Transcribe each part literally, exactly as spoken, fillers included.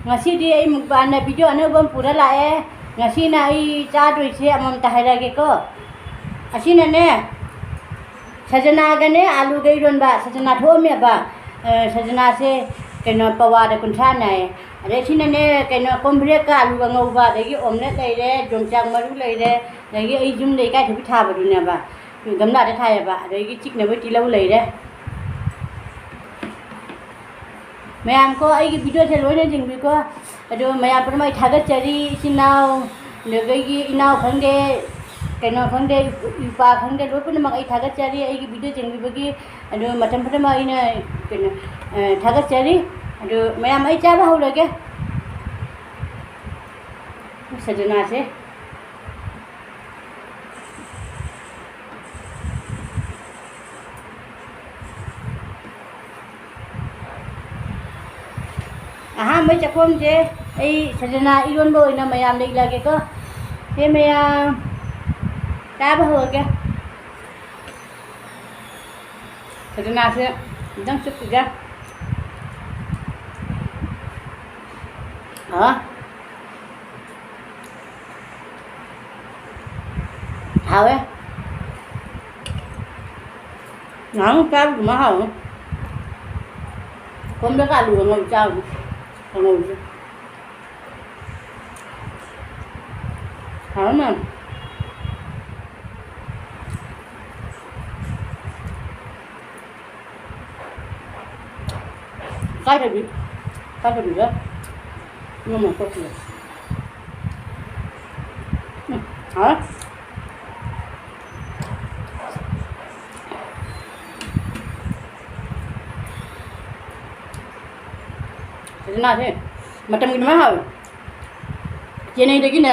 ꯉꯁꯤꯗꯤ ꯑꯩ ꯃꯨꯛꯕꯥꯡꯗ video ꯑꯅꯧꯕ ꯑꯃ ꯄꯨꯔ ꯂꯥꯛꯑꯦ꯫ ꯉꯁꯤꯅ ꯑꯩ ꯆꯥꯗꯣꯏꯁꯦ ꯑꯃꯃꯝꯇ ꯍꯥꯏꯔꯛꯑꯒꯦꯀꯣ꯫ ꯑꯁꯤꯅꯅꯦ, ꯁꯖꯅꯥꯒꯅꯦ ꯑꯂꯨꯒ ꯏꯔꯣꯟꯕ, ꯁꯖꯅꯥ ꯊꯣꯛꯑꯝꯃꯦꯕ꯫ ꯑ, ꯁꯖꯅꯥꯁꯦ ꯀꯩꯅꯣ ꯄꯋꯥꯗ ꯀꯨꯟꯊ꯭ꯔꯥꯅꯦ ꯍꯥꯏꯌꯦ꯫ ꯑꯗꯩ ꯁꯤꯅꯅꯦ ꯀꯩꯅꯣ ꯀꯣꯝꯄ꯭ꯔꯦꯛꯀ ꯑꯂꯨꯒ ꯉꯧꯕ, ꯑꯗꯒꯤ omelette ꯂꯩꯔꯦ, ꯌꯣꯡꯆꯥꯛ ꯃꯔꯨ ꯂꯩꯔꯦ, ꯑꯗꯒꯤ ꯑꯩ ꯌꯨꯝꯗ ꯏꯀꯥꯏꯊꯕꯤ ꯊꯥꯕꯗꯨꯅꯦꯕ꯫ ꯒꯝꯂꯥꯗ ꯊꯥꯏꯌꯦꯕ꯫ ꯑꯗꯒꯤ ꯆꯤꯛꯅꯕ ꯇꯤꯜꯍꯧ ꯂꯩꯔꯦ꯫ ꯃꯌꯥꯝ ꯀꯣ, ꯑꯩꯒꯤ videoꯁꯦ ꯂꯣꯏꯅ ꯌꯦꯡꯕꯤꯀꯣ꯫ ꯑꯗꯣ ꯃꯌꯥꯝ ꯄꯨꯝꯅꯃꯛ ꯑꯩ ꯊꯥꯒꯠꯆꯔꯤ, ꯏꯆꯤꯟ ꯏꯅꯥꯎ, ꯑꯗꯒꯤ ꯏꯅꯥꯎ ꯈꯪꯗꯦ, ꯀꯩꯅꯣ ꯈꯪꯗꯦ, ꯏꯄꯥ ꯈꯪꯗꯦ, ꯂꯣꯏ ꯄꯨꯝꯅꯃꯛ ꯑꯩ ꯊꯥꯒꯠꯆꯔꯤ ꯑꯩꯒꯤ video ꯌꯦꯡꯕꯤꯕꯒꯤ꯫ ꯑꯗꯣ ꯃꯇꯝ ꯄꯨꯝꯅꯃꯛ ꯑꯩꯅ ꯀꯩꯅꯣ, ꯑ, ꯊꯥꯒꯠꯆꯔꯤ꯫ ꯑꯗꯣ ꯃꯌꯥꯝ ꯑꯩ ꯆꯥꯕ ꯍꯧꯔꯒꯦ꯫ ꯁꯖꯅꯥꯁꯦ꯫ ꯑꯍꯥꯟꯕ ꯆꯥꯛꯈꯣꯝꯁꯦ ꯑꯩ ꯁꯖꯅꯥ ꯏꯔꯣꯟꯕ ꯑꯣꯏꯅ ꯃꯌꯥꯝꯗ ꯏꯜꯂꯒꯦꯀꯣ꯫ ꯁꯦ ꯃꯌꯥꯝ ꯆꯥꯕ ꯍꯧꯔꯒꯦ꯫ ꯁꯖꯅꯥꯁꯦ ꯑꯝꯇꯪ ꯆꯨꯞꯈꯤꯒꯦ꯫ ꯑ꯫ ꯍꯥꯎꯋꯦ꯫ ꯉꯥꯍꯥꯟꯃꯨꯛ ꯆꯥꯕꯗꯨꯃ ꯍꯥꯎꯋꯦ꯫ ꯀꯣꯝꯂꯒ ꯑꯂꯨꯒ ꯉꯧ ꯆꯥꯕꯗꯣ꯫ ꯀꯥꯡꯉꯧꯁꯦ꯫ ꯍꯥꯎꯋꯦ ꯃꯌꯥꯝ꯫ ꯏꯀꯥꯏꯊꯕꯤ꯫ ꯏꯀꯥꯏꯊꯕꯤꯒ ꯏꯔꯣꯟꯕ ꯇꯧꯁꯜꯂꯦ꯫ ꯎꯝ, ꯍꯥꯎꯋꯦ꯫ ꯁꯖꯅꯥꯁꯦ ꯃꯇꯝꯒꯤ ꯑꯗꯨꯃꯥꯏꯅ ꯍꯥꯎꯋꯦ꯫ ꯆꯦꯟꯅꯩꯗꯒꯤꯅꯦ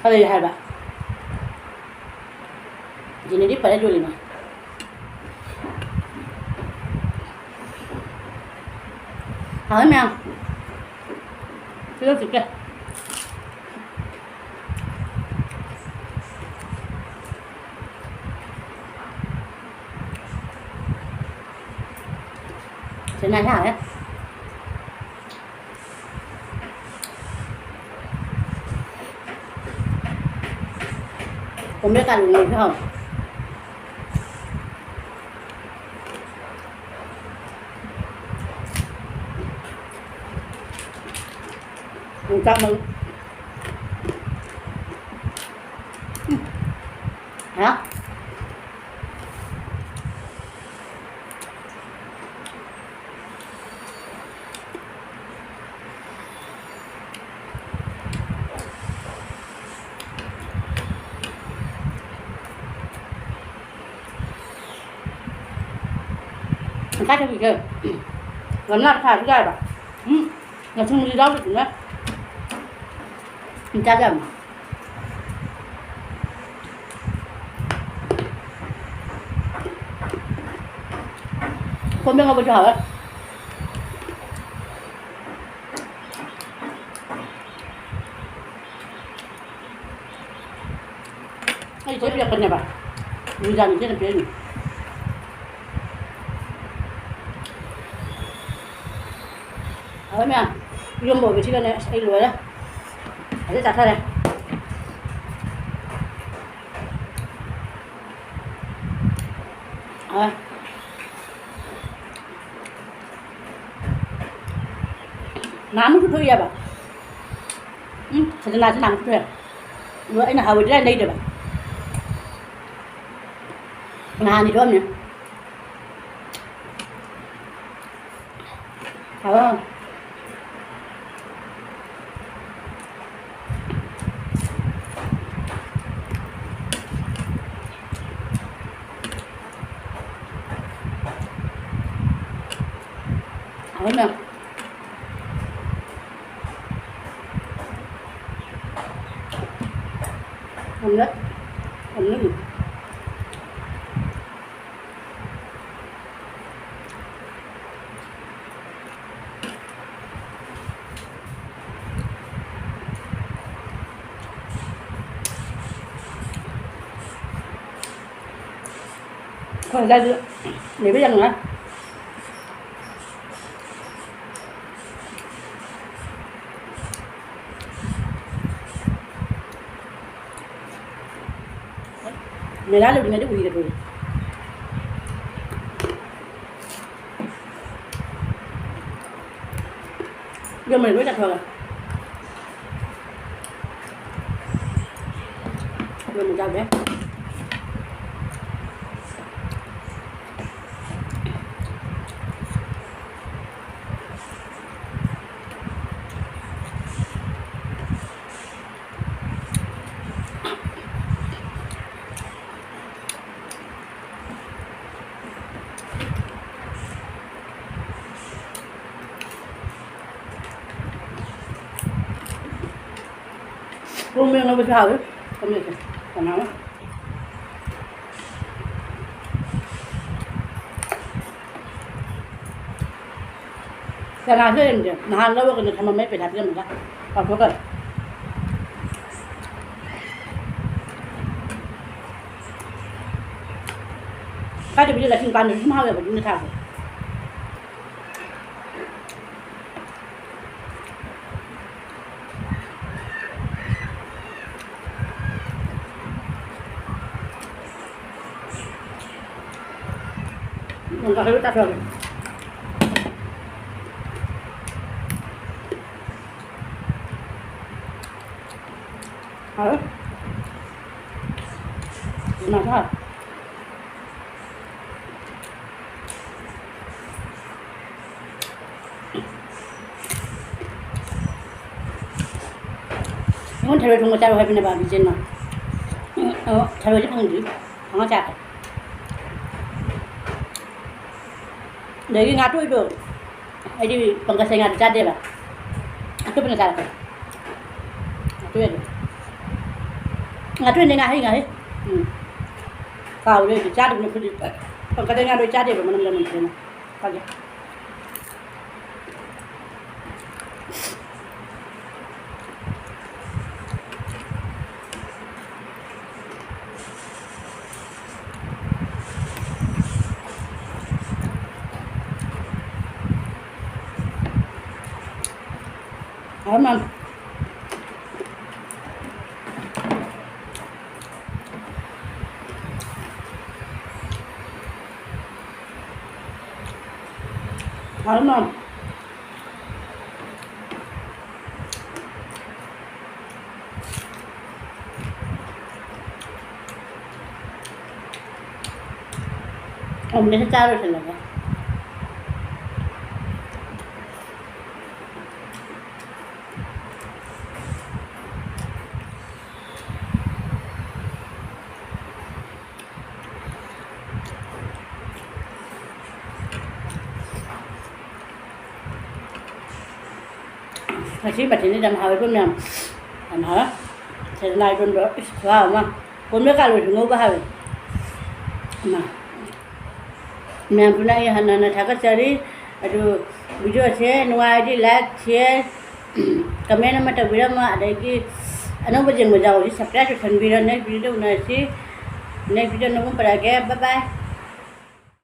ꯐꯔꯦ ꯍꯥꯏꯕ꯫ ꯆꯦꯟꯅꯩꯗꯤ ꯐꯔꯦ ꯌꯣꯜꯂꯤꯅꯦ꯫ ꯍꯥꯎꯋꯦ ꯃꯌꯥꯝ꯫ ꯇꯤꯜꯍꯧ ꯆꯨꯞꯀꯦ꯫ ꯁꯖꯅꯥꯁꯦ ꯍꯥꯎꯋꯦ꯫ ꯀꯣꯝꯂꯦꯠ ꯀꯥꯂꯨ ꯉꯧꯕꯁꯨ ꯍꯥꯎꯋꯦ꯫ ꯌꯣꯡꯆꯥꯛ ꯃꯔꯨ꯫ ꯎꯝ꯫ ꯍꯥ? ꯇꯪꯈꯥꯏ ꯊꯣꯡꯕꯤꯁꯦ ꯒꯝꯂꯥ ꯊꯥꯔꯁꯨ ꯌꯥꯏꯕ꯫ ꯎꯝ, ꯂꯁꯨꯟꯁꯨ ꯌꯥꯎꯗꯕꯅꯤꯅ꯫ ꯎꯝ, ꯆꯥꯕ ꯌꯥꯕꯅꯤ꯫ ꯀꯣꯝꯕ꯭ꯔꯦꯛ ꯉꯧꯕꯁꯨ ꯍꯥꯎꯋꯦ꯫ ꯑꯩ ꯏꯆꯦ ꯄꯤꯔꯛꯄꯅꯦꯕ꯫ ꯅꯨꯃꯤꯗꯥꯡ ꯏꯆꯦꯅ ꯄꯤꯔꯛꯏꯅꯦ꯫ ꯍꯣꯏ ꯃꯌꯥꯝ, ꯏꯔꯣꯝꯕ ꯑꯣꯏꯕꯁꯤꯒꯅꯦ, ꯑꯁ, ꯑꯩ ꯂꯣꯏꯔꯦ꯫ ꯐꯖꯅ ꯆꯥꯊꯔꯦ꯫ ꯍꯣꯏ꯫ ꯅꯍꯥꯟꯃꯨꯛꯁꯨ ꯊꯣꯛꯏꯑꯕ꯫ ꯎꯝ, ꯁꯗꯅꯥꯁꯨ ꯅꯍꯥꯟꯃꯨꯛ ꯊꯣꯛꯑꯦ꯫ ꯑꯗꯣ ꯑꯩꯅ ꯍꯥꯎꯏꯗ꯭ꯔꯥ ꯍꯥꯏꯅ ꯂꯩꯗꯕ꯫ ꯅꯍꯥꯟꯗꯤ ꯊꯣꯛꯑꯝꯃꯦ꯫ ꯍꯥꯎꯋꯦ꯫ ꯍꯥꯎꯋꯦ ꯃꯌꯥꯝ꯫ ꯑꯣꯝꯂꯦꯠ꯫ ꯑꯣꯝꯂꯦꯠ꯫ ꯑꯩꯈꯣꯏ ꯑꯗꯥꯏꯗ ꯂꯩꯕ ꯌꯥꯝ ꯅꯨꯡꯉꯥꯏ꯫ ꯃꯦꯂꯥ ꯂꯣꯏꯗ꯭ꯔꯤꯉꯩꯗ ꯎꯏꯔꯦ ꯇꯧꯔꯤꯁꯦ꯫ ꯌꯣꯟꯕꯩ ꯂꯣꯏ ꯆꯠꯈ꯭ꯔꯒ꯫ ꯌꯣꯟꯕ ꯆꯥꯗꯦ꯫ ꯀꯣꯝꯃꯦ ꯉꯧꯕꯁꯨ ꯍꯥꯎꯋꯤ꯫ ꯀꯣꯝꯃꯦꯁꯦ꯫ ꯀꯅꯥꯅꯣ? ꯆꯅꯥꯁꯨ ꯂꯩꯔꯝꯗꯦ꯫ ꯅꯍꯥꯟ ꯂꯧꯔꯒꯅꯦ ꯊꯝꯃꯝꯃꯦ ꯄꯩꯁꯥ ꯄꯤꯔꯝꯃꯒ꯫ ꯀꯥꯎꯊꯣꯛꯈ꯭ꯔꯦ꯫ ꯀꯥꯏꯗꯕꯤꯗ ꯂꯩꯁꯤꯡ ꯄꯥꯟꯗꯁꯨ ꯁꯨꯝ ꯍꯥꯎꯋꯦꯕ ꯑꯗꯨꯝꯅ ꯊꯥꯕꯗꯣ꯫ ꯅꯣꯡ ꯇꯥꯁꯜꯂꯛꯑꯦ, ꯇꯥꯁꯜꯂꯛꯑꯦ꯫ ꯍꯥꯎꯋꯦ꯫ ꯉꯥ ꯊꯥꯎ꯫ ꯑꯩꯉꯣꯟꯗ ꯊꯔꯣꯏ ꯊꯣꯡꯕ ꯆꯥꯔꯛꯑꯣ ꯍꯥꯏꯕꯅꯦꯕ ꯕꯤꯖꯦꯟꯅ꯫ ꯑꯣ, ꯊꯔꯣꯏꯗꯤ ꯐꯪꯗ꯭ꯔꯤ꯫ ꯐꯪꯉ ꯆꯥꯔꯛꯀꯦ꯫ ꯑꯗꯒꯤ ꯉꯥꯇꯣꯏꯗꯣ, ꯑꯩꯗꯤ ꯄꯪꯀꯖ ꯉꯥꯗꯤ ꯆꯥꯗꯦꯕ꯫ ꯑꯇꯣꯞꯄꯅ ꯆꯥꯔꯛꯄ꯫ ꯉꯥꯇꯣꯏꯗꯣ꯫ ꯉꯥꯇꯣꯏꯅꯦ, ꯉꯥꯍꯩ, ꯉꯥꯍꯩ꯫ ꯎꯝ꯫ ꯀꯥꯎꯔꯦ ꯑꯩꯗꯤ꯫ ꯆꯥꯗꯕꯅꯦ ꯑꯩꯈꯣꯏꯗꯤ꯫ ꯄꯪꯀꯖ ꯉꯥꯗꯣ ꯑꯩ ꯆꯥꯗꯦꯕ, ꯃꯅꯝ ꯂꯩꯃꯟꯗꯅ꯫ ꯆꯥꯗꯦ꯫ ꯍꯥꯎꯔ ꯃꯥꯜꯂꯦ꯫ ꯑꯃ꯫ ꯑꯣꯝꯂꯦꯠꯁꯦ ꯆꯥꯔ ꯂꯣꯏꯁꯤꯜꯂꯒꯦ꯫ ꯉꯁꯤ ꯃꯊꯦꯜꯁꯤꯗ ꯌꯥꯝ ꯍꯥꯎꯋꯦꯀꯣ ꯃꯌꯥꯝ, ꯌꯥꯝ ꯍꯥꯎꯋꯦ꯫ ꯁꯖꯅꯥ ꯏꯔꯣꯟꯕ, ꯏꯁ, ꯈꯨꯍꯥꯎ ꯑꯃ꯫ ꯀꯣꯝꯂ ꯀꯥꯂꯣꯟꯁꯨ ꯉꯧꯕ ꯍꯥꯎꯋꯦ꯫ ꯏꯃꯥ꯫ ꯃꯌꯥꯝ ꯄꯨꯟꯅ ꯑꯩ ꯍꯟꯅ ꯍꯟꯅ ꯊꯥꯒꯠꯆꯔꯤ꯫ ꯑꯗꯨ video ꯁꯦ ꯅꯨꯡꯉꯥꯏꯔꯗꯤ like, share, comment ꯑꯃ ꯇꯧꯕꯤꯔꯝꯃꯣ꯫ ꯑꯗꯒꯤ ꯑꯅꯧꯕ ꯌꯦꯡꯕ ꯌꯥꯎꯔꯗꯤ subscribe ꯇꯧꯁꯟꯕꯤꯔꯣ꯫ Next video ꯗ ꯎꯅꯔꯁꯤ꯫ Next video ꯗ ꯅꯣꯡꯃ ꯄꯔꯛꯑꯒꯦ꯫ Bye bye꯫